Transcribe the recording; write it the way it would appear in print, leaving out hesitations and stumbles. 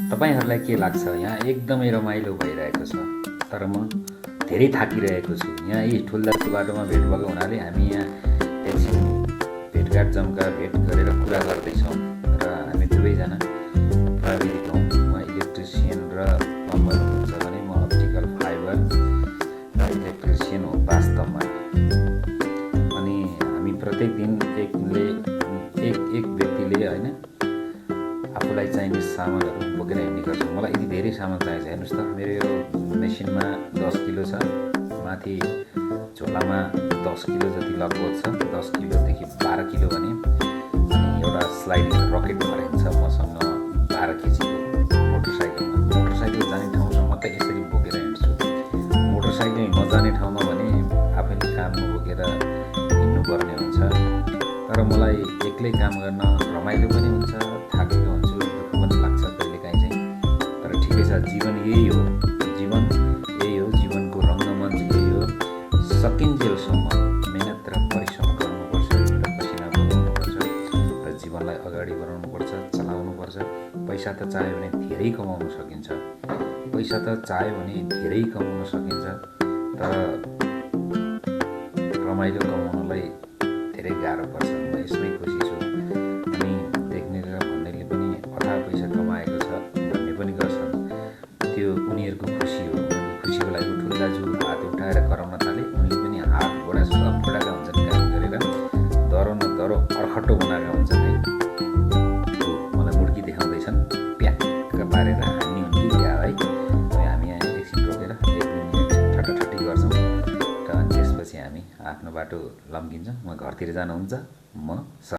तपाईहरुलाई के लाग्छ? यहाँ एकदमै रमाइलो भइरहेको छ, तर म धेरै थाकिरहेको छु। यहाँ यी ठुल्दाको बाटोमा भेट भएको हुनाले हामी यहाँ एकछिन भेटघाट भेट गरेर कुरा गर्दैछौँ र हामी दुवैजना प्राविधिक हौँ। म इलेक्ट्रिसियन र प्लम्बर हुनुहुन्छ भने म अप्टिकल फाइबर र इलेक्ट्रिसियन हो वास्तवमा। अनि हामी प्रत्येक दिन एक व्यक्तिले होइन आफूलाई चाहिने सामानहरू बोकेर हिँड्ने गर्छौँ। मलाई यति धेरै सामान चाहिन्छ, हेर्नुहोस् त, मेरो यो मेसिनमा 10 किलो छ, माथि झोलामा 10 किलो जति लगभग छ, 10 किलोदेखि 12 किलो भने, अनि एउटा स्लाइडिङ रकेट भरिन्छ मसँग 12 केजीको मोटरसाइकल जाने ठाउँसम्म त यसरी बोकेर हिँड्छु। मोटरसाइकल नजाने ठाउँमा भने आफैले काममा बोकेर हिँड्नुपर्ने हुन्छ। तर मलाई एक्लै काम गर्न रमाइलो पनि हुन्छ, थाकेको हुन्छु, दुःख पनि लाग्छ कहिलेकाहीँ चाहिँ। तर ठिकै छ, जीवन यही हो, जीवनको रङ्गमञ्च यही हो। सकिन्जेलसम्म मेहनत र परिश्रम गर्नुपर्छ र पसिना बगाउनुपर्छ र जीवनलाई अगाडि बढाउनुपर्छ, चलाउनुपर्छ। पैसा त चाह्यो भने धेरै कमाउन सकिन्छ, तर रमाइलो कमाउनलाई धेरै गाह्रो पर्छ। म यसमै खुसी छु। अनि देख्ने र भन्नेले पनि अथाह पैसा कमाएको छ भन्ने पनि गर्छन्, त्यो उनीहरूको खुसी हो। उनीहरूको खुसीको लागि ठुलो दाजु हात उठाएर कराउन थाले, उनले पनि हात घोडा सब फुटाएका हुन्छन् काम गरेर, दरो न दरो अर्खट्टो बनाएका हुन्छन् है। मलाई मुड्की देखाउँदैछन्, प्याक्क पारेर हान्ने हुन् कि क्या है। हामी यहाँ एकछिन रोकेर 1-2 मिनट ठट्टाठट्टी गर्छौँ र त्यसपछि हामी आफ्नो बाटो लम्किन्छौँ। म घरतिर जानुहुन्छ, म